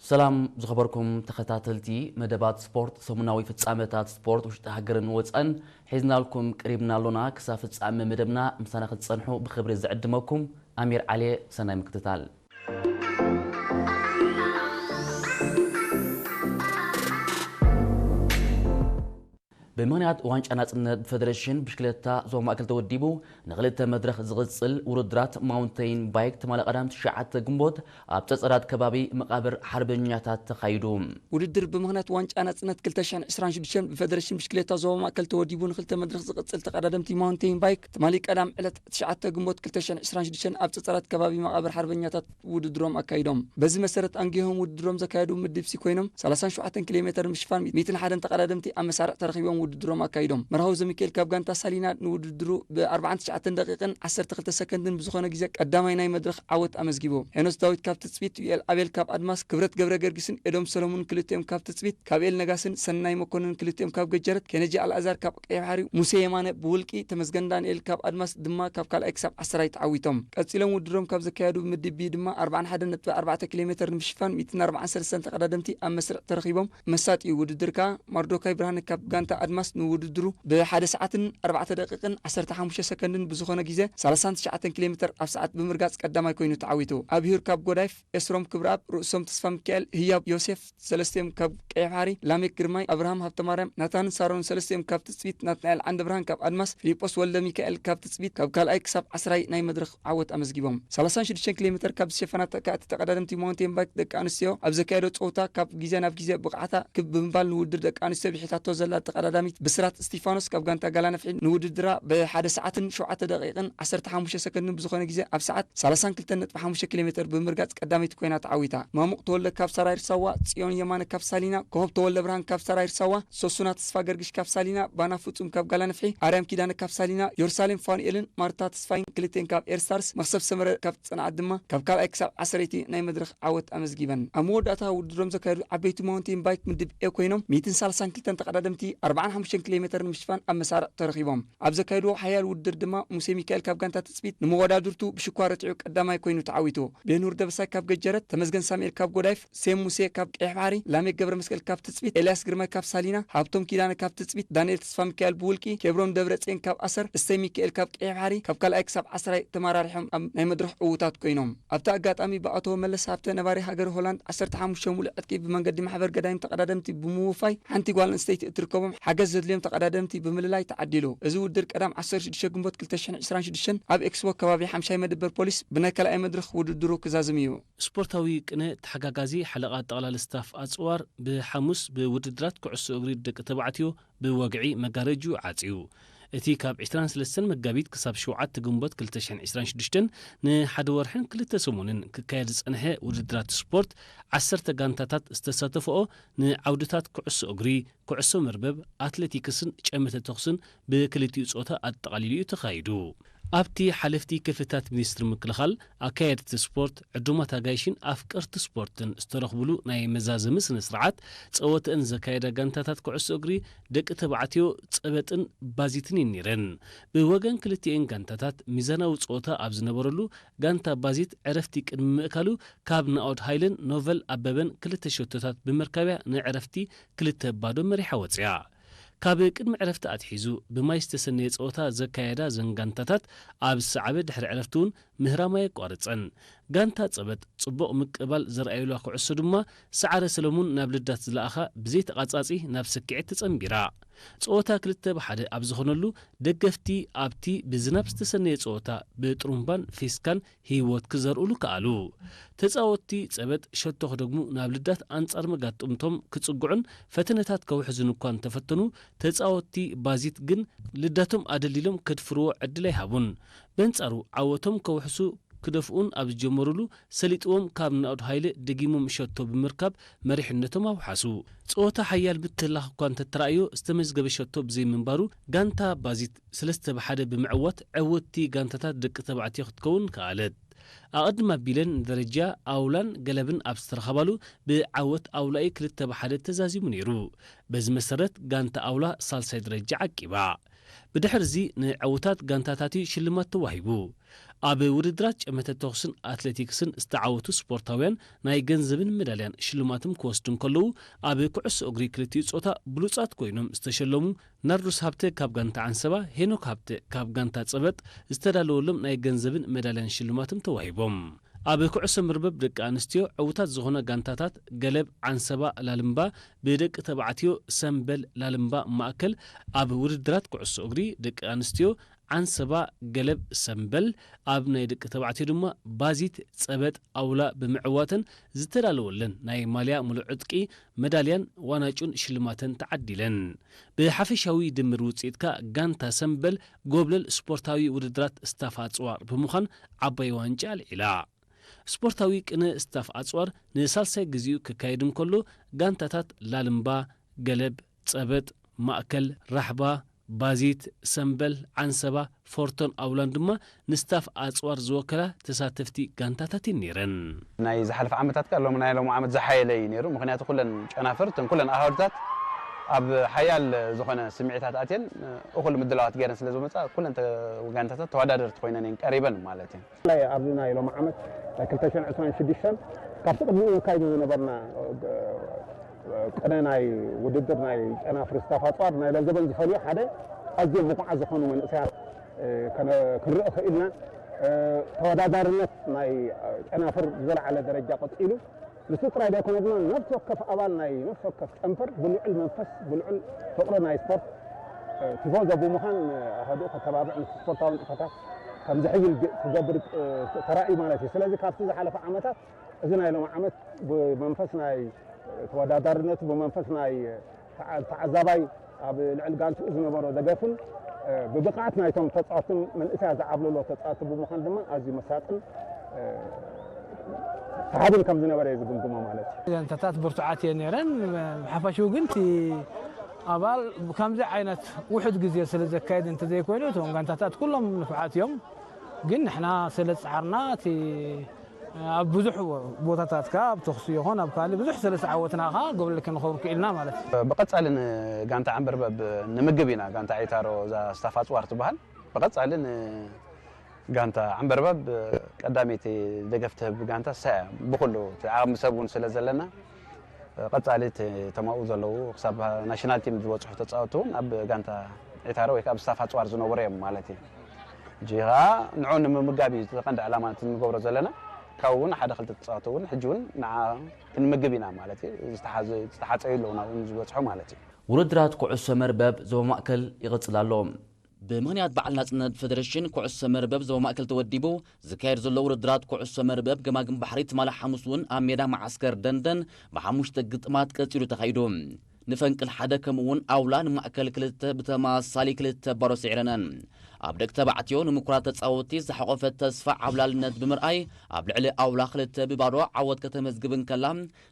ሰላም ዝኸበርኩም ተኸታተልቲ መደባት ስፖርት፣ ሰሙናዊ ፍጻመታት ስፖርት ውሽጢ ሃገርን ወጻን ሒዝናልኩም ቀሪብና ኣሎና። ክሳብ ፍጻመ መደብና ምሳና ክትጸንሑ ብኽብሪ ዝዕድመኩም ኣሚር ዓሊ። ሰናይ ምክትታል። ብምኽንያት ዋንጫ ናጽነት ብፈደረሽን ብሽክለታ ዞባ ማእከል ተወዲቡ ንኽልተ መድረኽ ዝቕጽል ውድድራት ማውንተይን ባይክ ትማሊ ቀዳም ትሽዓተ ግንቦት ኣብ ጸጸራት ከባቢ መቓብር ሓርበኛታት ተኻይዱ። ውድድር ብምኽንያት ዋንጫ ናጽነት ክልተ ሽሕን ዕስራን ሽዱሽተን ብፈደረሽን ብሽክሌታ ዞባ ማእከል ተወዲቡ ንኽልተ መድረኽ ዝቕጽል ተቐዳደምቲ ማውንቴን ባይክ ትማሊ ቀዳም ዕለት ትሽዓተ ግንቦት ክልተ ሽሕን ዕስራን ሽዱሽተን ኣብ ጸጸራት ከባቢ መቓብር ሓርበኛታት ውድድሮም ኣካይዶም። በዚ መሰረት ኣንጊሆም ውድድሮም ዘካየዱ ምድብ ሲ ኮይኖም ሰላሳን ሸውዓተን ኪሎ ሜተር ምሽፋን ሚእትን ሓደን ተቐዳደምቲ ኣብ መሳርዕ ተረኺቦም ውድድሮም ኣካይዶም። መርሃዊ ዘሚካኤል ካብ ጋንታ ሳሊና ንውድድሩ ብ ኣርባዓን ትሽዓተን ደቂቕን ዓሰርተ ክልተ ሰከንድን ብዝኾነ ግዜ ቀዳማይ ናይ መድረኽ ዓወት ኣመዝጊቡ። ሄኖስ ዳዊት ካብ ትጽቢት፣ ዩኤል ኣቤል ካብ ኣድማስ፣ ክብረት ገብረ ገርጊስን ኤዶም ሰለሙን ክልቲኦም ካብ ትጽቢት፣ ካብ ኤል ነጋስን ሰናይ መኮንን ክልቲኦም ካብ ገጀረት፣ ኬነጂ ኣልኣዛር ካብ ቀይሕ ባሕሪ፣ ሙሴ የማነ ብውልቂ፣ ተመስገን ዳንኤል ካብ ኣድማስ ድማ ካብ ካልኣይ ክሳብ ዓሰራይ ተዓዊቶም። ቀጺሎም ውድድሮም ካብ ዘካየዱ ምድብ ቢ ድማ ኣርባዓን ሓደን ነጥቢ ኣርባዕተ ኪሎ ሜተር ንምሽፋን ሚእትን ኣርባዓን ሰለስተን ተቐዳደምቲ ኣብ መስርዕ ተረኺቦም። መሳጢ ውድድር ከኣ ማርዶካይ ብርሃነ ካብ ጋንታ ኣድማስ ንውድድሩ ብሓደ ሰዓትን ኣርባዕተ ደቂቕን ዓሰርተ ሓሙሽተ ሰከንድን ብዝኾነ ግዜ ሰላሳን ትሽዓተን ኪሎ ሜተር ኣብ ሰዓት ብምርጋጽ ቀዳማይ ኮይኑ ተዓዊቱ። ኣብሂር ካብ ጎዳይፍ፣ ኤስሮም ክብረኣብ፣ ርእሶም ተስፋሚካኤል፣ ህያብ ዮሴፍ፣ ሰለስቲኦም ካብ ቀይሕ ባሕሪ፣ ላሜክ ግርማይ፣ ኣብርሃም ሃብተማርያም፣ ናታንን ሳሮንን ሰለስቲኦም ካብ ትጽቢት፣ ናትናኤል ዓንደብርሃን ካብ ኣድማስ፣ ፊሊጶስ ወልደ ሚካኤል ካብ ትጽቢት ካብ ካልኣይ ክሳብ ዓስራይ ናይ መድረኽ ዓወት ኣመዝጊቦም። ሰላሳን ሽዱሽተን ኪሎ ሜተር ካብ ዝሸፈና ተካእቲ ተቐዳደምቲ ማውንቴን ባይክ ደቂ ኣንስትዮ ኣብ ዘካየዶ ጸወታ ካብ ግዜ ናብ ግዜ ብቕዓታ ክብ ብምባል ንውድድር ደቂ ኣንስትዮ ብሒታቶ ዘላ ተቐዳዳሚት ብስራት እስቲፋኖስ ካብ ጋንታ ጋላነፍሒ ንውድድራ ብሓደ ሰዓትን ሸውዓተ ደቂቕን ዓሰርተ ሓሙሽተ ሰከንድን ብዝኾነ ግዜ ኣብ ሰዓት ሰላሳን ክልተን ነጥቢ ሓሙሽተ ኪሎ ሜተር ብምርጋጽ ቀዳመይቲ ኮይና ተዓዊታ። ማሙቕ ተወልደ ካብ ሰራይር ሳዋ፣ ጽዮን የማነ ካብ ሳሊና፣ ኮኸብ ተወልደ ብርሃን ካብ ሰራይር ሳዋ፣ ሶሱና ተስፋ ገርግሽ ካብ ሳሊና፣ ባና ፍጹም ካብ ጋላነፍሒ፣ ኣርያም ኪዳነ ካብ ሳሊና፣ ዮርሳሌም ፋኑኤልን ማርታ ተስፋይን ክልቴን ካብ ኤርስታርስ፣ መኽሰብ ሰመረ ካብ ጽንዓት ድማ ካብ ካልኣይ ክሳብ ዓሰርይቲ ናይ መድረኽ ዓወት ኣመዝጊበን። ኣብ መወዳእታ ውድድሮም ዘካየዱ ዓበይቲ ማውንቴን ባይክ ምድብ ኤ ኮይኖም ሚእትን ሰላሳን ክልተን ተቐዳደምቲ ኣርባዓን ሓሙሽተን ኪሎ ሜተር ንምሽፋን ኣብ መሳርዕ ተረኺቦም። ኣብ ዘካየድዎ ሓያል ውድድር ድማ ሙሴ ሚካኤል ካብ ጋንታ ትጽቢት ንመወዳድርቱ ብሽኳ ረቲዑ ቀዳማይ ኮይኑ ተዓዊቱ። ቤኑር ደበሳይ ካብ ገጀረት፣ ተመስገን ሳሙኤል ካብ ጎዳይፍ፣ ሴም ሙሴ ካብ ቀይሕ ባሕሪ፣ ላሜክ ገብረ መስቀል ካብ ትጽቢት፣ ኤልያስ ግርማይ ካብ ሳሊና፣ ሃብቶም ኪዳነ ካብ ትጽቢት፣ ዳንኤል ተስፋ ሚካኤል ብውልቂ፣ ኬብሮን ደብረጽዮን ካብ ኣሰር፣ እሰይ ሚካኤል ካብ ቀይሕ ባሕሪ ካብ ካልኣይ ክሳብ ዓስራይ ተመራሪሖም ኣብ ናይ መድረኽ ዕዉታት ኮይኖም። ኣብቲ ኣጋጣሚ ብኣቶ መለስ ሃብተ ነባሪ ሃገረ ሆላንድ ዓሰርተ ሓሙሽተ ሙሉእ ዕጥቂ ብመንገዲ ማሕበር ገዳይም ተቐዳደምቲ ብምውፋይ ሓንቲ ጓል ኣንስተይቲ እትርከቦም ሓገዝ ዘድልዮም ተቐዳደምቲ ብምልላይ ተዓዲሉ። እዚ ውድድር ቀዳም ዓሰርተ ሽዱሽተ ግንቦት ክልተ ሽሕን ዕስራን ሽዱሽተን ኣብ ኤክስፖ ከባቢ ሓምሻይ መደበር ፖሊስ ብናይ ካልኣይ መድረኽ ውድድሩ ክዛዝም እዩ። ስፖርታዊ ቅነ ተሓጋጋዚ ሓለቓ ጠቕላሊ ስታፍ ኣጽዋር ብሓሙስ ብውድድራት ኩዕሶ እግሪ ደቂ ተባዕትዮ ብወግዒ መጋረጅኡ ዓጽዩ። እቲ ካብ ዕስራን ሰለስተን መጋቢት ክሳብ ሸውዓተ ግንቦት ክልተ ሽሕን ዕስራን ሽዱሽተን ንሓደ ወርሕን ክልተ ሰሙንን ክካየድ ዝጸንሐ ውድድራት ስፖርት ዓሰርተ ጋንታታት ዝተሳተፍኦ ንዓውድታት ኩዕሶ እግሪ፣ ኩዕሶ መርበብ፣ ኣትሌቲክስን ጨመተ ተኹስን ብክልቲኡ ጾታ ኣጠቓሊሉ እዩ ተኻይዱ። ኣብቲ ሓለፍቲ ክፍልታት ሚኒስትሪ ምክልኻል፣ ኣካየድቲ ስፖርት፣ ዕዱማት ኣጋይሽን ኣፍቀርቲ ስፖርትን ዝተረኽብሉ ናይ መዛዘሚ ስነ ስርዓት ጸወተአን ዘካየዳ ጋንታታት ኩዕሶ እግሪ ደቂ ተባዕትዮ ጸበጥን ባዚትን እየን ነይረን። ብወገን ክልቲኤን ጋንታታት ሚዛናዊ ጸወታ ኣብ ዝነበረሉ ጋንታ ባዚት ዕረፍቲ ቅድሚ ምእካሉ ካብ ናኦድ ሃይለን ኖቨል ኣበበን ክልተ ሸቶታት ብምርካብያ ንዕረፍቲ ክልተ ባዶ መሪሓ ወጽያ። ካብ ቅድሚ ዕረፍቲ ኣትሒዙ ብማይ ዝተሰነየ ጸወታ ዘካየዳ እዘን ጋንታታት ኣብ ዝሰዓበ ድሕሪ ዕረፍቲ እውን ምህራም ኣየቋረጸን። ጋንታ ጸበጥ ጽቡቕ ምቅባል ዘርኣየላ ኩዕሶ ድማ ሰዓረ ሰለሙን ናብ ልዳት ዝለኣኻ ብዘይተቓጻጺ ናብ ስክዒት ተጸንቢራ። ጸወታ ክልተ ብሓደ ኣብ ዝኾነሉ ደገፍቲ ኣብቲ ብዝናብ ዝተሰነየ ጸወታ ብጥሩምባን ፌስካን ህይወት ክዘርእሉ ከኣሉ። ተጻወትቲ ጸበጥ ሸቶ ክደግሙ ናብ ልዳት ኣንጻር መጋጥምቶም ክጽግዑን ፈተነታት ከውሕዙን እኳ እንተፈተኑ፣ ተጻወትቲ ባዚት ግን ልዳቶም ኣደልዲሎም ከድፍርዎ ዕድል ኣይሃቡን። በንጻሩ ዓወቶም ከውሕሱ ክደፍኡን ኣብ ዝጀመሩሉ ሰሊጥዎም ካብ ናኦድ ሃይለ ደጊሞም ሸቶ ብምርካብ መሪሕነቶም ኣውሓሱ። ጸወታ ሓያል ምትህልላኽ እኳ እንተተራእዮ ዝተመዝገበ ሸቶ ብዘይምንባሩ ጋንታ ባዚት ሰለስተ ብሓደ ብምዕዋት ዕውትቲ ጋንታታት ደቂ ተባዕትዮ ክትከውን ከኣለት። ኣቐድም ኣቢለን ንደረጃ ኣውላን ገለብን ኣብ ዝተረኸባሉ ብዓወት ኣውላኢ ክልተ ብሓደ ተዛዚሙ ነይሩ። በዚ መሰረት ጋንታ ኣውላ ሳልሳይ ደረጃ ዓቂባ። ብድሕርዚ ንዕውታት ጋንታታት እዩ ሽልማት ተዋሂቡ። ኣብ ውድድራት ጨመተ ተኹስን ኣትሌቲክስን ዝተዓወቱ ስፖርታውያን ናይ ገንዘብን መዳልያን ሽልማትም ክወስዱ እንከለዉ፣ ኣብ ኩዕሶ እግሪ ክልቲኡ ጾታ ብሉጻት ኮይኖም ዝተሸለሙ ናርዶስ ሃብተ ካብ ጋንታ ዓንሰባ፣ ሄኖክ ሃብተ ካብ ጋንታ ጸበጥ ዝተዳለወሎም ናይ ገንዘብን መዳልያን ሽልማትም ተዋሂቦም። ኣብ ኩዕሶ መርበብ ደቂ ኣንስትዮ ዕዉታት ዝኾነ ጋንታታት ገለብ ዓንሰባ ላልምባ ብደቂ ተባዕትዮ ሰምበል ላልምባ ማእከል ኣብ ውድድራት ኩዕሶ እግሪ ደቂ ኣንስትዮ ዓንሰባ ገለብ ሰምበል ኣብ ናይ ደቂ ተባዕትዮ ድማ ባዚት ጸበጥ ኣውላ ብምዕዋተን ዝተዳለወለን ናይ ማልያ ሙሉእ ዕጥቂ መዳልያን ዋናጩን ሽልማተን ተዓዲለን። ብሓፈሻዊ ድምር ውጽኢትካ ጋንታ ሰምበል ጎብለል ስፖርታዊ ውድድራት ስታፍ ኣጽዋር ብምዃን ዓባይ ዋንጫ ኣልዒላ። ስፖርታዊ ቅነ ስታፍ ኣጽዋር ንሳልሳይ ግዜኡ ክካየድ እንከሎ፣ ጋንታታት ላልምባ፣ ገለብ፣ ጸበጥ፣ ማእከል፣ ራሕባ፣ ባዚት፣ ሰምበል፣ ዓንሰባ፣ ፎርቶን ኣውላን ድማ ንስታፍ ኣጽዋር ዝወከላ ተሳተፍቲ ጋንታታት እየን ነይረን። ናይ ዝሓለፈ ዓመታት ከኣ ሎሚ ናይ ሎሚ ዓመት ዝሓየለ እዩ ነይሩ። ምኽንያቱ ኩለን ጨናፍር፣ እተን ኩለን ኣሃዱታት ኣብ ሓያል ዝኾነ ስምዒታት ኣትየን እኹል ምድላዋት ገይረን ስለ ዝመጻ ኩለን ተ-፣ ጋንታታት ተወዳደርቲ ኮይነን እየን ቀሪበን ማለት እዩ። ብፍላይ ኣብዚ ናይ ሎሚ ዓመት ናይ ክልተ ሽሕን ዕስራን ሽዱሽተን ካብቲ ቅድሚኡ ነካይዶ ዝነበርና ቅነ ናይ ውድድር ናይ ጨናፍር ስታፍ ኣጽዋር ናይ ለዘበን ዝፈልዮ ሓደ ኣዝዮም ብቑዓት ዝኾኑ መንእሰያት፣ እ፣ ከነ-፣ ክንርኢ ክኢልና። እ፣ ተወዳዳርነት ናይ ጨናፍር ብዝለዓለ ደረጃ ቀጺሉ። ንሱ ጥራይ ዘይኮነ ድማ ነፍሲ ወከፍ ኣባል ናይ ነፍሲ ወከፍ ጨንፈር ብልዑል መንፈስ፣ ብልዑል ፍቕሪ ናይ ስፖርት፣ እ፣ ቲፎዞ ብምዃን፣ እ፣ ኣሃዱኡ ከተባብዕ፣ ምስ ስፖርታዊ ንጥፈታት ከም ዝሕይል ግ-፣ ክገብር፣ እ፣ ተራእዩ ማለት እዩ። ስለዚ ካብቲ ዝሓለፈ ዓመታት እዚ ናይ ሎሚ ዓመት ብመንፈስ ናይ ተወዳዳርነቱ፣ ብመንፈስ ናይ ተዓ-፣ ተዓዛባይ ኣብ ልዕሊ ጋንትኡ ዝነበሮ ደገፍን፣ እ፣ ብብቕዓት ናይቶም ተጻወትን መንእሰያት ዝዓብለሎ ተጻወቲ ብምዃን ድማ ኣዝዩ መሳጥን፣ እ፣ ሰሓብን ከም ዝነበረ እየ ዝግምግሞ ማለት እዩ። ጋንታታት ብርቱዓት እየን ነይረን። ብሓፈሽኡ ግን እቲ ኣባል ብከምዚ ዓይነት ውሑድ ግዜ ስለ ዘካየድ እንተዘይኮይኑ፣ እቶም ጋንታታት ኩሎም ንፉዓት እዮም። ግን ንሕና ስለ ዝጸዓርና፣ እቲ ኣብ ብዙሕ ቦታታት ከኣ ኣብ ተኹሲ ይኹን ኣብ ካልእ ብዙሕ ስለ ዝተዓወትና ከኣ ጎብለል ክንኸውን ክኢልና ማለት እዩ። ብቐጻሊ ንጋንታ ዓንበርበብ ንምግብ ኢና፣ ጋንታ ዒታሮ እዛ ስታፍ ኣጽዋር ትበሃል። ብቐጻሊ ንጋንታ ዓንበርበብ ቀዳመይቲ ደገፍ ትህብ ጋንታ ንሳ እያ። ብኹሉ እቲ ዓቕሚ ሰብ እውን ስለ ዘለና፣ ቀጻሊ እቲ ተማኡ ዘለዉ ክሳብ ናሽናል ቲም ዝበጽሑ ተጻወትቲ እውን ኣብ ጋንታ ዒታሮ ወይ ከኣ ኣብ ስታፍ ኣጽዋር ዝነበሩ እዮም ማለት እዩ። ሕጂ ከኣ ንዕኡ ንምምጋብ እዩ እቲ ቀንዲ ዕላማ እቲ እንገብሮ ዘለና። ካብኡ እውን ሓደ ክልተ ተጻወትቲ እውን ሕጂ እውን ንዓ ክንምግብ ኢና ማለት እዩ። ዝተሓዘ-፣ ዝተሓጸዩ ኣለዉ ናብኡ ዝበጽሑ ማለት እዩ። ውድድራት ኩዕሶ መርበብ ዞባ ማእከል ይቕጽል ኣሎ። ብምኽንያት በዓል ናጽነት ፈደረሽን ኩዕሶ መርበብ ዞባ ማእከል ተወዲቡ ዝካየድ ዘሎ ውድድራት ኩዕሶ መርበብ ገማግም ባሕሪ ትማሊ ሓሙስ እውን ኣብ ሜዳ መዓስከር ደንደን ብሓሙሽተ ግጥማት ቀጺሉ ተኻይዱ። ንፈንቅል ሓደ ከምኡ እውን ኣውላ ንማእከል ክልተ ብተመሳሳሊ ክልተ ባዶ ስዒረነን። ኣብ ደቂ ተባዕትዮ ንምኩራት ተጻወትቲ ዝሓቖፈት ተስፋ ዓብላልነት ብምርኣይ ኣብ ልዕሊ ኣውላ ክልተ ብባዶ ዓወት ከተመዝግብ እንከላ፣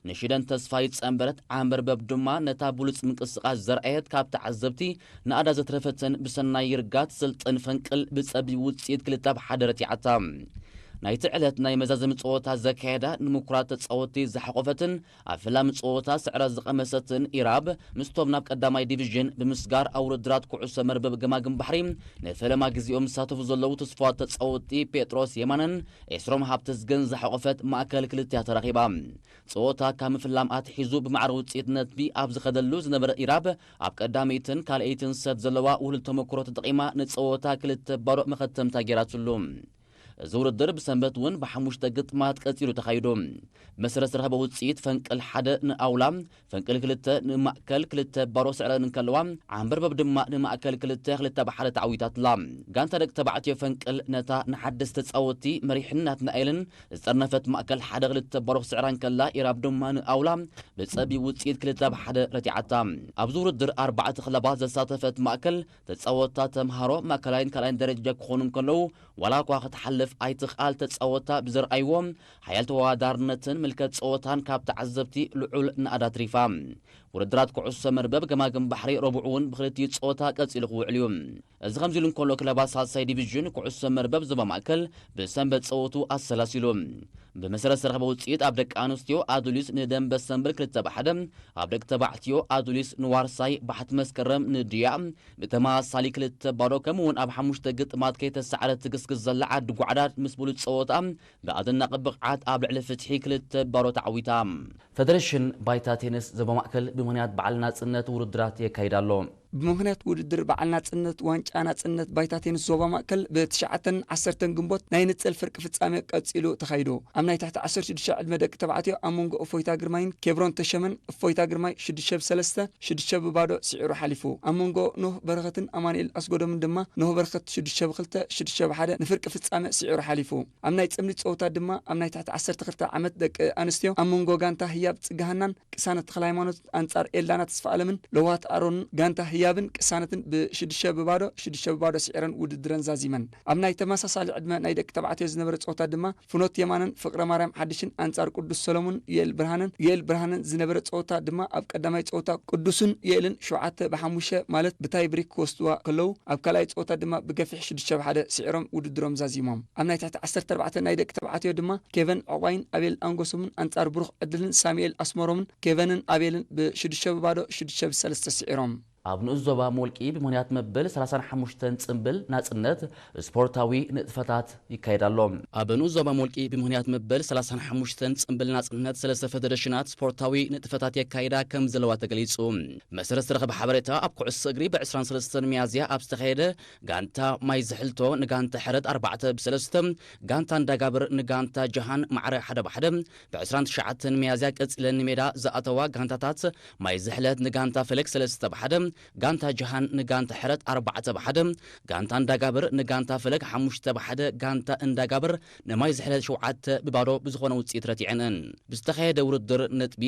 ንሽደን ተስፋይ ዝጸንበረት ዓንበርበብ ድማ ነታ ብሉጽ ምንቅስቓስ ዘርኣየት ካብ ተዓዘብቲ ንኣዳ ዘትረፈትን ብሰናይ ይርጋ ትስልጥን ፈንቅል ብጸቢብ ውጽኢት ክልተ ብ ሓደ ረቲዓታ። ናይቲ ዕለት ናይ መዛዘሚ ጸወታ ዘካየዳ ንምኩራት ተጻወትቲ ዝሓቖፈትን ኣብ ፈላሚ ጸወታ ስዕረት ዝቐመሰትን ኢራብ ምስቶም ናብ ቀዳማይ ዲቪዥን ብምስጋር ኣብ ውድድራት ኩዕሶ መርበብ ገማግም ባሕሪ ንፈለማ ግዜኦም ዝሳተፉ ዘለዉ ተስፋ ተጻወትቲ ጴጥሮስ የማነን ኤስሮም ሃብተዝገን ዝሓቖፈት ማእከል ክልቲኣ ተራኺባ። ጸወታ ካብ ምፍላም ኣትሒዙ ብማዕረ ውጽኢት ነጥቢ ኣብ ዝኸደሉ ዝነበረ ኢራብ ኣብ ቀዳመይትን ካልኣይትን ሰት ዘለዋ ውህሉል ተመክሮ ተጠቒማ ንጸወታ ክልተ ባዶ መኸተምታ ገይራትሉ። እዚ ውድድር ብሰንበት እውን ብሓሙሽተ ግጥማት ቀጺሉ ተኻይዱ። ብመሰረት ዝረኸበ ውጽኢት ፈንቅል ሓደ ንኣውላ፣ ፈንቅል ክልተ ንማእከል ክልተ ባዶ ስዕረን እንከለዋ፣ ዓንበርበብ ድማ ንማእከል ክልተ ክልተ ብ ሓደ ተዓዊታትላ። ጋንታ ደቂ ተባዕትዮ ፈንቅል ነታ ንሓደስቲ ተጻወትቲ መሪሕነት ናኤልን ዝጠርነፈት ማእከል ሓደ ክልተ ባዶ ክስዕራ እንከላ፣ ኢራብ ድማ ንኣውላ ብጸቢብ ውጽኢት ክልተ ብ ሓደ ረቲዓታ። ኣብዚ ውድድር ኣርባዕተ ክለባት ዘሳተፈት ማእከል ተጻወትታ ተምሃሮ ማእከላይን ካልኣይን ደረጃ ክኾኑ እንከለዉ፣ ዋላ እኳ ክትሓልፍ ኣይትኽኣል ተጻወትታ ብዘርኣይዎ ሓያል ተወዳዳርነትን ምልከት ጸወታን ካብ ተዓዘብቲ ልዑል ናእዳ ኣትሪፋ። ውድድራት ኩዕሶ መርበብ ገማግም ባሕሪ ረቡዕ እውን ብክልቲኡ ጸወታ ቀጺሉ ክውዕል እዩ። እዚ ከምዚ ኢሉ እንከሎ፣ ክለባት ሳልሳይ ዲቪዥን ኩዕሶ መርበብ ዞባ ማእከል ብሰንበት ጸወቱ ኣሰላሲሉ። ብመሰረት ዝተረኸበ ውፅኢት ኣብ ደቂ ኣንስትዮ ኣዱሊስ ንደንበ ሰምብል ክልተ ብ ሓደ፣ ኣብ ደቂ ተባዕትዮ ኣዱሊስ ንዋርሳይ ባሕቲ መስከረም ንድያ ብተመሳሳሊ ክልተ ባዶ፣ ከምኡ እውን ኣብ ሓሙሽተ ግጥማት ከይተሳዕረት ትግስግስ ዘላ ዓዲ ጓዕዳድ ምስ ብሉጽ ጸወታ ብኣደናቂ ብቕዓት ኣብ ልዕሊ ፍትሒ ክልተ ባዶ ተዓዊታ። ፈደረሽን ባይታ ቴኒስ ዞባ ማእከል ብምኽንያት በዓል ናጽነት ውድድራት የካይድ ኣሎ። ብምኽንያት ውድድር በዓል ናጽነት ዋንጫ ናጽነት ባይታ ቴኒስ ዞባ ማእከል ብትሽዓተን ዓሰርተን ግንቦት ናይ ንጽል ፍርቂ ፍጻሜ ቀጺሉ ተኻይዱ። ኣብ ናይ ትሕቲ ዓሰርተ ሽዱሽተ ዕድመ ደቂ ተባዕትዮ ኣብ መንጎ እፎይታ ግርማይን ኬብሮን ተሸመን እፎይታ ግርማይ ሽዱሽተ ብ ሰለስተ፣ ሽዱሽተ ብባዶ ስዒሩ ሓሊፉ። ኣብ መንጎ ኖህ በረኸትን ኣማኑኤል ኣስጎዶምን ድማ ኖህ በረኸት ሽዱሽተ ብ ክልተ፣ ሽዱሽተ ብ ሓደ ንፍርቂ ፍጻሜ ስዒሩ ሓሊፉ። ኣብ ናይ ጽምዲ ጸወታ ድማ ኣብ ናይ ትሕቲ ዓሰርተ ክልተ ዓመት ደቂ ኣንስትዮ ኣብ መንጎ ጋንታ ህያብ ጽገሃናን ቅሳነት ተኽለ ሃይማኖት ኣንጻር ኤልዳና ተስፋ ኣለምን ለዋት ኣሮንን ጋንታ ህያብን ቅሳነትን ብሽዱሽተ ብባዶ፣ ሽዱሽተ ብባዶ ስዒረን ውድድረን ዛዚመን። ኣብ ናይ ተመሳሳሊ ዕድመ ናይ ደቂ ተባዕትዮ ዝነበረ ጸወታ ድማ ፍኖት የማነን ፍቕረ ማርያም ሓድሽን ኣንጻር ቅዱስ ሰሎሞን ዩኤል ብርሃነን፣ ዩኤል ብርሃነን ዝነበረ ጸወታ ድማ ኣብ ቀዳማይ ጸወታ ቅዱስን ዩኤልን ሸውዓተ ብ ሓሙሽተ ማለት ብታይ ብሬክ ክወስድዋ ከለዉ፣ ኣብ ካልኣይ ጸወታ ድማ ብገፊሕ ሽዱሽተ ብ ሓደ ስዒሮም ውድድሮም ዛዚሞም። ኣብ ናይ ትሕቲ ዓሰርተ ኣርባዕተ ናይ ደቂ ተባዕትዮ ድማ ኬቨን ዕቑባይን ኣቤል ኣንጎሶምን ኣንጻር ብሩኽ ዕድልን ሳሙኤል ኣስመሮምን ኬቨንን ኣቤልን ብሽዱሽተ ብባዶ ሽዱሽተ ብ ሰለስተ ስዒሮም። ኣብ ንኡስ ዞባ ሞልቂ ብምኽንያት መበል ሰላሳን ሓሙሽተን ጽምብል ናጽነት ስፖርታዊ ንጥፈታት ይካየድ ኣሎ። ኣብ ንኡስ ዞባ ሞልቂ ብምኽንያት መበል ሰላሳን ሓሙሽተን ጽምብል ናጽነት ሰለስተ ፈደረሽናት ስፖርታዊ ንጥፈታት የካይዳ ከም ዘለዋ ተገሊጹ። መሰረት ዝተረኸበ ሓበሬታ፣ ኣብ ኩዕሶ እግሪ ብ ዕስራን ሰለስተን ሚያዝያ ኣብ ዝተኻየደ ጋንታ ማይ ዝሕልቶ ንጋንታ ሕረት ኣርባዕተ ብ ሰለስተ፣ ጋንታ እንዳጋብር ንጋንታ ጀሃን ማዕረ ሓደ ብ ሓደ፣ ብ ዕስራን ትሽዓተን ሚያዝያ ቀጺለን ንሜዳ ዝኣተዋ ጋንታታት ማይ ዝሕለት ንጋንታ ፈለግ ሰለስተ ብ ሓደ፣ ጋንታ ጀሃን ንጋንታ ሕረት ኣርባዕተ ብ ሓደ፣ ጋንታ እንዳጋብር ንጋንታ ፈለግ ሓሙሽተ ብ ሓደ፣ ጋንታ እንዳጋብር ንማይ ዝሕለት ሸውዓተ ብ ባዶ ብዝኾነ ውጽኢት ረቲዐን። ብዝተኻየደ ውድድር ነጥቢ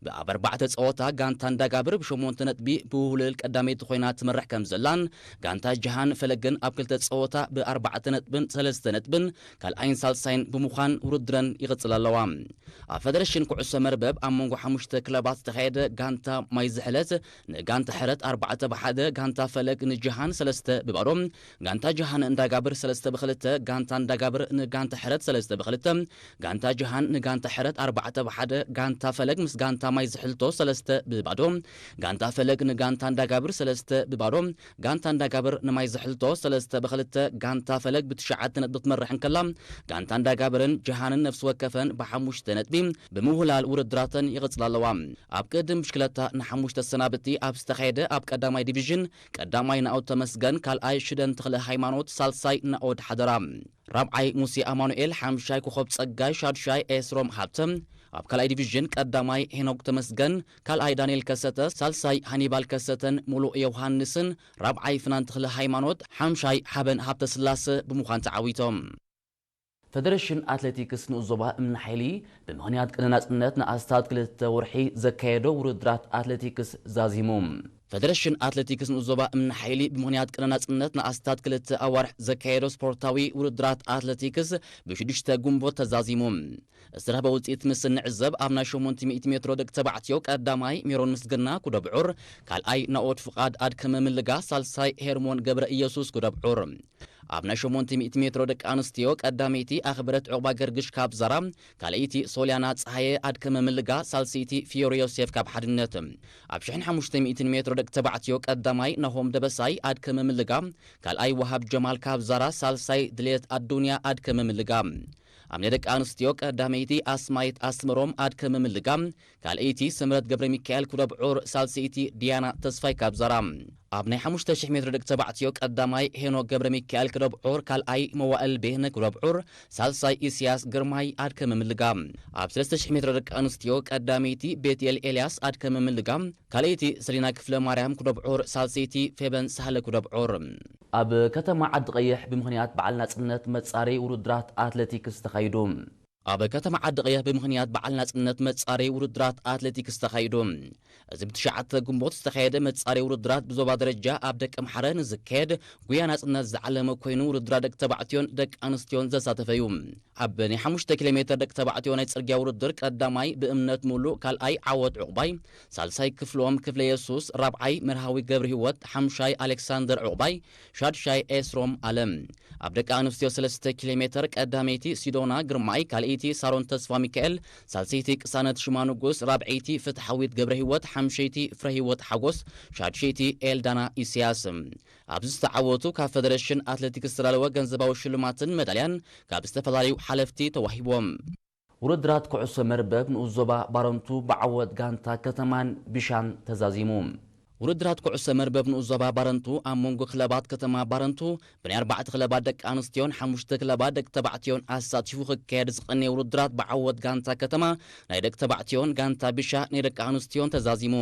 ብኣብ ኣርባዕተ ጸወታ ጋንታ እንዳጋብር ብሸሞንተ ነጥቢ ብውህሉል ቀዳመይቲ ኮይና ትመርሕ ከም ዘላን፣ ጋንታ ጀሃን ፈለግን ኣብ ክልተ ጸወታ ብኣርባዕተ ነጥብን ሰለስተ ነጥብን ካልኣይን ሳልሳይን ብምዃን ውድድረን ይቕጽላ ኣለዋ። ኣብ ፈደረሽን ኩዕሶ መርበብ ኣብ መንጎ ሓሙሽተ ክለባት ዝተኻየደ ጋንታ ማይ ዝሕለት ንጋንታ ሕረት ኣርባዕተ ብ ሓደ፣ ጋንታ ፈለግ ንጀሃን ሰለስተ ብ ባዶ፣ ጋንታ ጀሃን እንዳጋብር ሰለስተ ብ ክልተ፣ ጋንታ እንዳጋብር ንጋንታ ሕረት ሰለስተ ብ ክልተ፣ ጋንታ ጀሃን ንጋንታ ሕረት ኣርባዕተ ብ ሓደ፣ ጋንታ ፈለግ ምስ ጋንታ ማይ ዝሕልቶ ሰለስተ ብ ባዶ፣ ጋንታ ፈለግ ንጋንታ እንዳጋብር ሰለስተ ብ ባዶ፣ ጋንታ እንዳጋብር ንማይ ዝሕልቶ ሰለስተ ብ ክልተ፣ ጋንታ ፈለግ ብትሽዓተ ነጥቢ ክትመርሕ እንከላ፣ ጋንታ እንዳጋብርን ጀሃንን ነፍሲ ወከፈን ብሓሙሽተ ነጥቢ ብምውህላል ውድድራተን ይቕጽላ ኣለዋ። ኣብ ቅድም ብሽክለታ ንሓሙሽተ ሰናብቲ ኣብ ዝተኻየደ ኣብ ቀዳማይ ዲቪዥን ቀዳማይ ናኦድ ተመስገን፣ ካልኣይ ሽደን ተኽለ ሃይማኖት፣ ሳልሳይ ናኦድ ሓደራ፣ ራብዓይ ሙሴ ኣማኑኤል፣ ሓምሻይ ኮኸብ ጸጋይ፣ ሻድሻይ ኤስሮም ሃብተ፣ ኣብ ካልኣይ ዲቪዥን ቀዳማይ ሄኖክ ተመስገን፣ ካልኣይ ዳንኤል ከሰተ፣ ሳልሳይ ሃኒባል ከሰተን ሙሉእ ዮውሃንስን፣ ራብዓይ ፍናን ተኽለ ሃይማኖት፣ ሓምሻይ ሓበን ሃብተ ስላሰ ብምዃን ተዓዊቶም። ፈደረሽን ኣትሌቲክስ ንኡስ ዞባ እምኒ ሓይሊ ብምኽንያት ቅነ ናጽነት ንኣስታት ክልተ ወርሒ ዘካየዶ ውድድራት ኣትሌቲክስ ዛዚሙ። ፈደረሽን ኣትሌቲክስ ንኡስ ዞባ እምኒ ሓይሊ ብምኽንያት ቅነ ናጽነት ንኣስታት ክልተ ኣዋርሕ ዘካየዶ ስፖርታዊ ውድድራት ኣትሌቲክስ ብሽዱሽተ ግንቦት ተዛዚሙ። ዝተረኽበ ውጽኢት ምስ እንዕዘብ፣ ኣብ ናይ ሸሞንተ ሚእቲ ሜትሮ ደቂ ተባዕትዮ ቀዳማይ ሜሮን ምስግና ኩደብዑር፣ ካልኣይ ናኦድ ፍቓድ ኣድከመ ምልጋ፣ ሳልሳይ ሄርሞን ገብረ ኢየሱስ ኩደብዑር። ኣብ ናይ ሸሞንተ ሚእቲ ሜትሮ ደቂ ኣንስትዮ ቀዳመይቲ ኣኽብረት ዑቕባ ገርግሽ ካብ ዛራ፣ ካልኣይቲ ሶልያና ጸሃየ ኣድከመ ምልጋ፣ ሳልሰይቲ ፊዮሪ ዮሴፍ ካብ ሓድነት። ኣብ ሽሕን ሓሙሽተ ሚእትን ሜትሮ ደቂ ተባዕትዮ ቀዳማይ ናሆም ደበሳይ ኣድከመ ምልጋ፣ ካልኣይ ወሃብ ጀማል ካብ ዛራ፣ ሳልሳይ ድሌት ኣዱንያ ኣድከመ ምልጋ። ኣብ ናይ ደቂ ኣንስትዮ ቀዳመይቲ ኣስማይት ኣስመሮም ኣድከመ ምልጋ፣ ካልኣይቲ ስምረት ገብረ ሚካኤል ኩደብዑር፣ ሳልሰይቲ ዲያና ተስፋይ ካብ ዛራ። ኣብ ናይ ሓሙሽተ ሽሕ ሜትሮ ደቂ ተባዕትዮ ቀዳማይ ሄኖክ ገብረ ሚካኤል ኩደብዑር፣ ካልኣይ መዋእል ቤህነ ኩደብዑር፣ ሳልሳይ ኢስያስ ግርማይ ኣድከመ ምልጋ። ኣብ ሰለስተ ሽሕ ሜትሮ ደቂ ኣንስትዮ ቀዳመይቲ ቤትኤል ኤልያስ ኣድከመ ምልጋ፣ ካልኣይቲ ሰሊና ክፍለ ማርያም ኩደብዑር፣ ሳልሰይቲ ፌበን ሳህለ ኩደብዑር። ኣብ ከተማ ዓዲ ቀይሕ ብምኽንያት በዓል ናጽነት መጻረዪ ውድድራት ኣትሌቲክስ ተኻይዱ። ኣብ ከተማ ዓዲ ቀይሕ ብምኽንያት በዓል ናጽነት መጻረዪ ውድድራት ኣትሌቲክስ ተኻይዱ። እዚ ብትሽዓተ ግንቦት ዝተኻየደ መጻረዪ ውድድራት ብዞባ ደረጃ ኣብ ደቀምሓረ ንዝካየድ ጉያ ናጽነት ዝዓለመ ኮይኑ፣ ውድድራት ደቂ ተባዕትዮን ደቂ ኣንስትዮን ዘሳተፈ እዩ። ኣብ ናይ ሓሙሽተ ኪሎ ሜትር ደቂ ተባዕትዮ ናይ ጽርግያ ውድድር ቀዳማይ ብእምነት ሙሉእ፣ ካልኣይ ዓወት ዑቕባይ፣ ሳልሳይ ክፍሎም ክፍለ የሱስ፣ ራብዓይ መርሃዊ ገብረ ህይወት፣ ሓምሻይ ኣሌክሳንደር ዑቕባይ፣ ሻድሻይ ኤስሮም ኣለም። ኣብ ደቂ ኣንስትዮ ሰለስተ ኪሎ ሜትር ቀዳመይቲ ሲዶና ግርማይ፣ ካልኣይቲ ቀዳመይቲ ሳሮን ተስፋ ሚካኤል፣ ሳልሰይቲ ቅሳነት ሽማ ንጉስ፣ ራብዐይቲ ፍትሓዊት ገብረ ህይወት፣ ሓምሸይቲ ፍረ ህይወት ሓጎስ፣ ሻድሸይቲ ኤልዳና ኢሳያስ። ኣብዚ ዝተዓወቱ ካብ ፌደሬሽን ኣትሌቲክስ ዝተዳለወ ገንዘባዊ ሽልማትን መዳልያን ካብ ዝተፈላለዩ ሓለፍቲ ተዋሂቦም። ውድድራት ኩዕሶ መርበብ ንኡስ ዞባ ባረንቱ ብዓወት ጋንታ ከተማን ቢሻን ተዛዚሙ። ውድድራት ኩዕሶ መርበብ ንኡስ ዞባ ባረንቱ ኣብ መንጎ ክለባት ከተማ ባረንቱ ብናይ ኣርባዕተ ክለባት ደቂ ኣንስትዮን ሓሙሽተ ክለባት ደቂ ተባዕትዮን ኣሳቲፉ ክካየድ ዝቐነየ ውድድራት ብዓወት ጋንታ ከተማ ናይ ደቂ ተባዕትዮን ጋንታ ቢሻ ናይ ደቂ ኣንስትዮን ተዛዚሙ።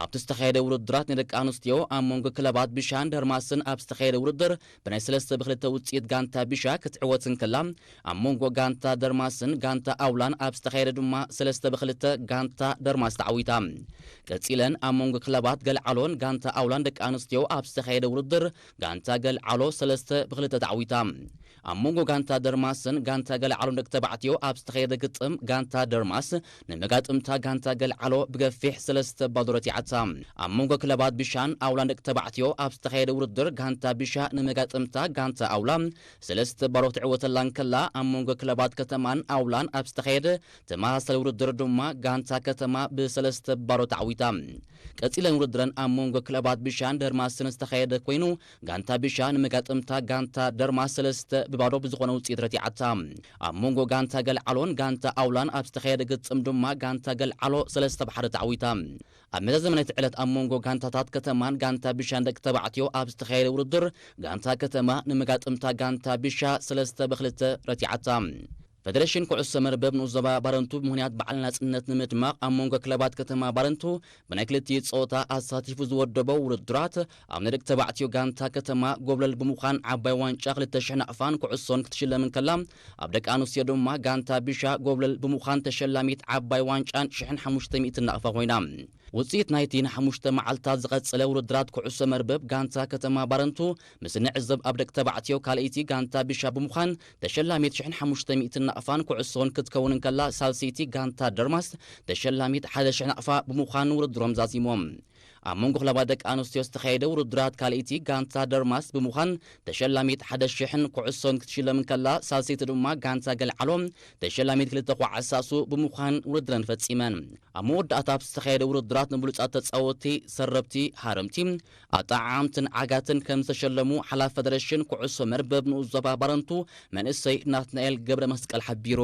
ኣብቲ ዝተኻየደ ውድድራት ናይ ደቂ ኣንስትዮ ኣብ መንጎ ክለባት ቢሻን ደርማስን ኣብ ዝተኻየደ ውድድር ብናይ ሰለስተ ብክልተ ውፅኢት ጋንታ ቢሻ ክትዕወት እንከላ፣ ኣብ መንጎ ጋንታ ደርማስን ጋንታ ኣውላን ኣብ ዝተኻየደ ድማ ሰለስተ ብክልተ ጋንታ ደርማስ ተዓዊታ። ቀጺለን ኣብ መንጎ ክለባት ገልዓሎን ጋንታ ኣውላን ደቂ ኣንስትዮ ኣብ ዝተኻየደ ውድድር ጋንታ ገልዓሎ ሰለስተ ብክልተ ተዓዊታ። ኣብ መንጎ ጋንታ ደርማስን ጋንታ ገልዓሎን ደቂ ተባዕትዮ ኣብ ዝተኻየደ ግጥም ጋንታ ደርማስ ንመጋጥምታ ጋንታ ገልዓሎ ብገፊሕ ሰለስተ ባዶ ረቲዓታ። ኣብ መንጎ ክለባት ቢሻን ኣውላን ደቂ ተባዕትዮ ኣብ ዝተኻየደ ውድድር ጋንታ ቢሻ ንመጋጥምታ ጋንታ ኣውላ ሰለስተ ባዶ ትዕወተላ እንከላ፣ ኣብ መንጎ ክለባት ከተማን ኣውላን ኣብ ዝተኻየደ ተመሳሳሊ ውድድር ድማ ጋንታ ከተማ ብሰለስተ ባዶ ተዓዊታ። ቀጺለን ውድድረን ኣብ መንጎ ክለባት ቢሻን ደርማስን ዝተኻየደ ኮይኑ፣ ጋንታ ቢሻ ንመጋጥምታ ጋንታ ደርማስ ሰለስተ ብባዶ ብዝኾነ ውጽኢት ረቲዓታ። ኣብ መንጎ ጋንታ ገልዓሎን ጋንታ ኣውላን ኣብ ዝተኻየደ ግጥም ድማ ጋንታ ገልዓሎ ሰለስተ ብሓደ ተዓዊታ። ኣብ መዛዘሚ ናይቲ ዕለት ኣብ መንጎ ጋንታታት ከተማን ጋንታ ቢሻን ደቂ ተባዕትዮ ኣብ ዝተኻየደ ውድድር ጋንታ ከተማ ንመጋጥምታ ጋንታ ቢሻ ሰለስተ ብክልተ ረቲዓታ። ፌደሬሽን ኩዕሶ መርበብ ንኡስ ዞባ ባረንቱ ብምኽንያት በዓል ናጽነት ንምድማቕ ኣብ መንጎ ክለባት ከተማ ባረንቱ ብናይ ክልቲኡ ጸወታ ኣሳቲፉ ዝወደቦ ውድድራት ኣብ ናይ ደቂ ተባዕትዮ ጋንታ ከተማ ጎብለል ብምዃን ዓባይ ዋንጫ ክልተ ሽሕ ናቕፋን ኩዕሶን ክትሽለም እንከላ፣ ኣብ ደቂ ኣንስትዮ ድማ ጋንታ ቢሻ ጎብለል ብምዃን ተሸላሚት ዓባይ ዋንጫን ሽሕን ሓሙሽተ ሚእትን ናቕፋ ኮይና። ውጽኢት ናይቲ ንሓሙሽተ መዓልታት ዝቐጸለ ውድድራት ኩዕሶ መርበብ ጋንታ ከተማ ባረንቱ ምስ ንዕዘብ ኣብ ደቂ ተባዕትዮ ካልኣይቲ ጋንታ ቢሻ ብምዃን ተሸላሚት ሽሕን ሓሙሽተ ሚእትን ናቕፋን ኩዕሶን ክትከውን እንከላ ሳልሰይቲ ጋንታ ደርማስ ተሸላሚት ሓደ ሽሕ ናቕፋ ብምዃን ውድድሮም ዛዚሞም። ኣብ መንጎ ክለባት ደቂ ኣንስትዮ ዝተኻየደ ውድድራት ካልኣይቲ ጋንታ ደርማስ ብምዃን ተሸላሚት ሓደ ሽሕን ኩዕሶን ክትሽለም እንከላ ሳልሰይቲ ድማ ጋንታ ገልዓሎ ተሸላሚት ክልተ ኩዓት ሳሱ ብምዃን ውድድረን ፈጺመን። ኣብ መወዳእታ ኣብ ዝተኻየደ ውድድራት ንብሉጻት ተጻወትቲ፣ ሰረብቲ፣ ሃረምቲ፣ ኣጠዓዓምትን ዓጋትን ከም ዝተሸለሙ ሓላፊ ፌደሬሽን ኩዕሶ መርበብ ንኡስ ዞባ ባረንቱ መንእሰይ ናትናኤል ገብረ መስቀል ሓቢሩ።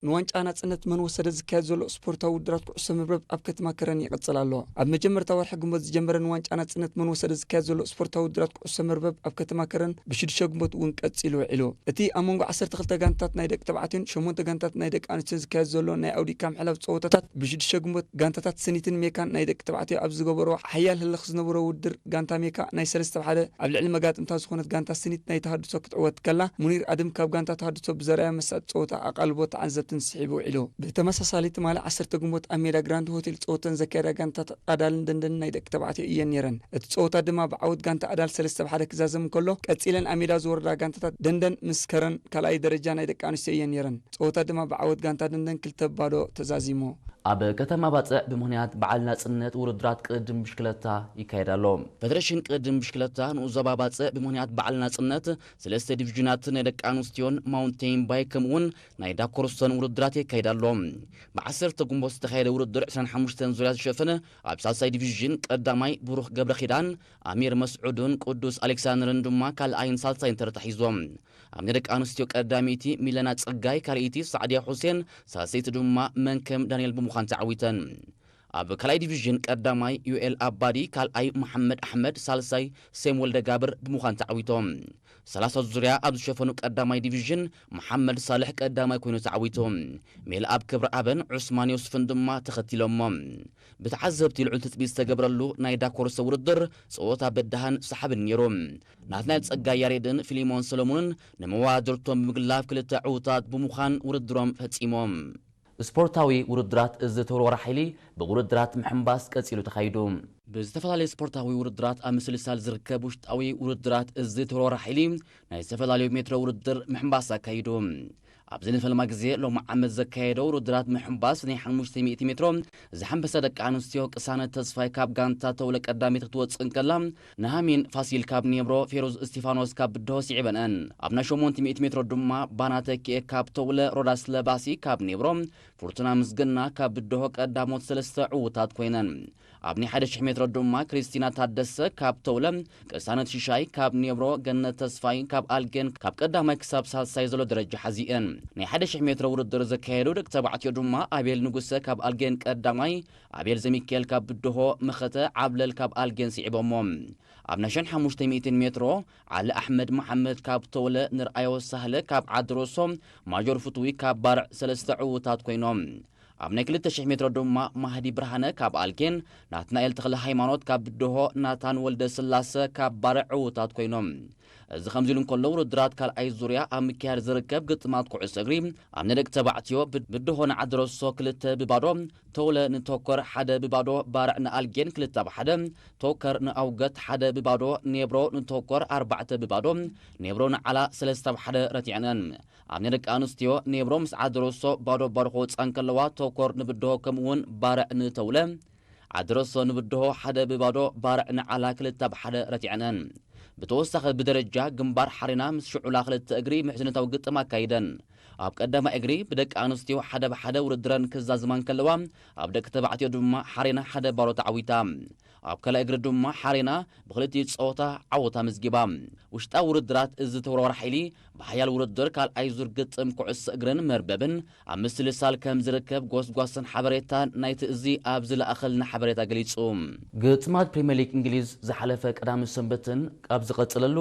ንዋንጫ ናጽነት መን ወሰደ ዝካየድ ዘሎ ስፖርታዊ ውድድራት ኩዕሶ መርበብ ኣብ ከተማ ከረን ይቕጽል ኣሎ። ኣብ መጀመርታ ወርሒ ግንቦት ዝጀመረ ንዋንጫ ናጽነት መን ወሰደ ዝካየድ ዘሎ ስፖርታዊ ውድድራት ኩዕሶ መርበብ ኣብ ከተማ ከረን ብሽዱሽተ ግንቦት እውን ቀጺሉ ውዒሉ። እቲ ኣብ መንጎ ዓሰርተ ክልተ ጋንታት ናይ ደቂ ተባዕትዮን ሸሞንተ ጋንታት ናይ ደቂ ኣንስትዮ ዝካየድ ዘሎ ናይ ኣውዲእካ ምሕላፍ ጸወታታት ብሽዱሽተ ግንቦት ጋንታታት ስኒትን ሜካን ናይ ደቂ ተባዕትዮ ኣብ ዝገበሮ ሓያል ህልኽ ዝነበሮ ውድድር ጋንታ ሜካ ናይ ሰለስተ ብሓደ ኣብ ልዕሊ መጋጥምታ ዝኾነት ጋንታ ስኒት ናይ ተሃድሶ ክትዕወት ከላ፣ ሙኒር ኣድም ካብ ጋንታ ተሃድሶ ብዘርኣዮ መሳጢ ጸወታ ኣቓልቦ ተዓዘብትን ስሒቡ ውዒሉ። ብተመሳሳሊ ትማሊ ዓሰርተ ግንቦት ኣብ ሜዳ ግራንድ ሆቴል ጸወተን ዘካየዳ ጋንታ ኣዳልን ደንደንን ናይ ደቂ ተባዕትዮ እየን ነይረን። እቲ ጸወታ ድማ ብዓወት ጋንታ ኣዳል ሰለስተ ብሓደ ክዛዘም እንከሎ፣ ቀጺለን ኣብ ሜዳ ዝወረዳ ጋንታታት ደንደን ምስ ከረን ካልኣይ ደረጃ ናይ ደቂ ኣንስትዮ እየን ነይረን። ጸወታ ድማ ብዓወት ጋንታ ደንደን ክልተ ባዶ ተዛዚሙ። ኣብ ከተማ ባጽዕ ብምኽንያት በዓል ናጽነት ውድድራት ቅድድም ብሽክለታ ይካየድ ኣሎ። ፌደሬሽን ቅድድም ብሽክለታ ንኡስ ዞባ ባጽዕ ብምኽንያት በዓል ናጽነት ሰለስተ ዲቪዥናት ናይ ደቂ ኣንስትዮን ማውንቴን ባይክ ከምኡውን ናይ ዳኮርሶን ውድድራት የካይድ ኣሎ። ብዓሰርተ ግንቦት ዝተኻየደ ውድድር ዕስራን ሓሙሽተን ዙርያ ዝሸፈነ ኣብ ሳልሳይ ዲቪዥን ቀዳማይ ብሩኽ ገብረ ኪዳን፣ ኣሚር መስዑድን ቅዱስ ኣሌክሳንደርን ድማ ካልኣይን ሳልሳይን ተርታ ሒዞም። ኣብ ናይ ደቂ ኣንስትዮ ቀዳመይቲ ሚለና ጸጋይ፣ ካልኣይቲ ሳዕድያ ሁሴን፣ ሳልሰይቲ ድማ መንከም ዳንኤል ብምዃን ተዓዊተን። ኣብ ካልኣይ ዲቪዥን ቀዳማይ ዩኤል ኣባዲ፣ ካልኣይ መሓመድ ኣሕመድ፣ ሳልሳይ ሴም ወልደ ጋብር ብምዃን ተዓዊቶም። ሰላሳ ዙርያ ኣብ ዝሸፈኑ ቀዳማይ ዲቪዥን መሓመድ ሳልሕ ቀዳማይ ኮይኑ ተዓዊቱ። ሜልኣብ ክብረኣብን ዑስማን ዮስፍን ድማ ተኸቲሎሞ። ብተዓዘብቲ ልዑል ትጽቢት ዝተገብረሉ ናይ ዳኮርሶ ውድድር ጸወታ በዳህን ሰሓብን ነይሩ። ናትናኤል ጸጋይ ያሬድን ፊሊሞን ሰሎሞንን ንመዋድርቶም ብምግላፍ ክልተ ዕዉታት ብምዃን ውድድሮም ፈጺሞም። ስፖርታዊ ውድድራት እዚ ተወርዋሪ ሓይሊ ብውድድራት ምሕንባስ ቀጺሉ ተኻይዱ። ብዝተፈላለዩ ስፖርታዊ ውድድራት ኣብ ምስልሳል ዝርከብ ውሽጣዊ ውድድራት እዚ ተወርዋሪ ሓይሊ ናይ ዝተፈላለዩ ሜትሮ ውድድር ምሕንባስ ኣካይዱ። ኣብዚ ንፈልማ ግዜ ሎሚ ዓመት ዘካየዶ ውድድራት ምሕንባስ ናይ ሓሙሽተ ሚእቲ ሜትሮ ዝሓንበሰ ደቂ ኣንስትዮ ቅሳነት ተስፋይ ካብ ጋንታ ተውለ ቀዳሚት ክትወፅእ እንከላ፣ ንሃሚን ፋሲል ካብ ኔብሮ፣ ፌሩዝ እስቲፋኖስ ካብ ብድሆ ስዒበንአን። ኣብ ናይ ሸሞንተ ሚእቲ ሜትሮ ድማ ባና ተኪኤ ካብ ተውለ፣ ሮዳስ ለባሲ ካብ ኔብሮ፣ ፍርቱና ምስግና ካብ ብድሆ ቀዳሞት ሰለስተ ዕዉታት ኮይነን። ኣብ ናይ ሓደ ሽሕ ሜትሮ ድማ ክሪስቲና ታደሰ ካብ ተውለ፣ ቅሳነት ሽሻይ ካብ ኔብሮ፣ ገነት ተስፋይ ካብ ኣልጌን ካብ ቀዳማይ ክሳብ ሳልሳይ ዘሎ ደረጃ ሓዚኤን። ናይ ሓደ ሽሕ ሜትሮ ውድድር ዘካየዱ ደቂ ተባዕትዮ ድማ ኣቤል ንጉሰ ካብ ኣልጌን ቀዳማይ፣ ኣቤል ዘሚካኤል ካብ ብድሆ፣ መኸተ ዓብለል ካብ ኣልጌን ስዒቦሞ። ኣብ ናይ ሸን ሓሙሽተ ሚእትን ሜትሮ ዓሊ ኣሕመድ መሓመድ ካብ ተውለ፣ ንርኣዮ ሳህለ ካብ ዓዲ ሮሶ፣ ማጆር ፍትዊ ካብ ባርዕ ሰለስተ ዕዉታት ኮይኖም። ኣብ ናይ ክልተ ሽሕ ሜትሮ ድማ ማህዲ ብርሃነ ካብ ኣልጌን፣ ናትናኤል ተኽለ ሃይማኖት ካብ ብድሆ፣ ናታን ወልደ ስላሰ ካብ ባርዕ ዕዉታት ኮይኖም። እዚ ከምዚ ኢሉ እንከሎ ውድድራት ካልኣይ ዙርያ ኣብ ምክያድ ዝርከብ ግጥማት ኩዕሶ እግሪ ኣብ ናይ ደቂ ተባዕትዮ ብ-፣ ብድሆ ንዓዲ ሮሶ ክልተ ብባዶ፣ ተውለ ንቶከር ሓደ ብባዶ፣ ባርዕ ንኣልጌን ክልተ ብ ሓደ፣ ቶከር ንኣውገት ሓደ ብባዶ፣ ኔብሮ ንቶከር ኣርባዕተ ብባዶ፣ ኔብሮ ንዓላ ሰለስተ ብ ሓደ ረቲዐነን። ኣብ ናይ ደቂ ኣንስትዮ ኔብሮ ምስ ዓዲ ሮሶ ባዶ ባዶ ክወፃ እንከለዋ፣ ቶኮር ንብድሆ ከምኡ እውን ባርዕ ንተውለ፣ ዓዲ ሮሶ ንብድሆ ሓደ ብባዶ፣ ባርዕ ንዓላ ክልተ ብ ሓደ ረቲዐነን። ብተወሳኺ ብደረጃ ግንባር ሓሬና ምስ ሽዑላ ክልተ እግሪ ምሕዝነታዊ ግጥም ኣካይደን። ኣብ ቀዳማይ እግሪ ብደቂ ኣንስትዮ ሓደ ብ ሓደ ውድድረን ክዛዝማ እንከለዋ፣ ኣብ ደቂ ተባዕትዮ ድማ ሓሬና ሓደ ባዶ ተዓዊታ። ኣብ ካልኣይ እግሪ ድማ ሓሬና ብክልቲኡ ጸወታ ዓወት ኣመዝጊባ። ውሽጣዊ ውድድራት እዚ ተወርዋሪ ሓይሊ ብሓያል ውድድር ካልኣይ ዙር ግጥም ኩዕሶ እግርን መርበብን ኣብ ምስልሳል ከም ዝርከብ ጎስጓስን ሓበሬታን ናይቲ እዚ ኣብ ዝለኣኸልና ሓበሬታ ገሊጹ። ግጥማት ፕሪምየር ሊግ እንግሊዝ ዝሓለፈ ቀዳምን ሰንበትን ኣብ ዝቐጽለሉ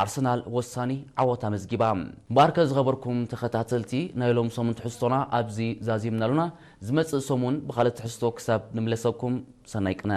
ኣርሰናል ወሳኒ ዓወት ኣመዝጊባ። እምበኣርከ ዝኸበርኩም ተኸታተልቲ ናይ ሎም ሰሙን ትሕዝቶና ኣብዚ ዛዚምና ኣሉና። ዝመጽእ ሰሙን ብኻልእ ትሕዝቶ ክሳብ ንምለሰኩም ሰናይ ቅነ።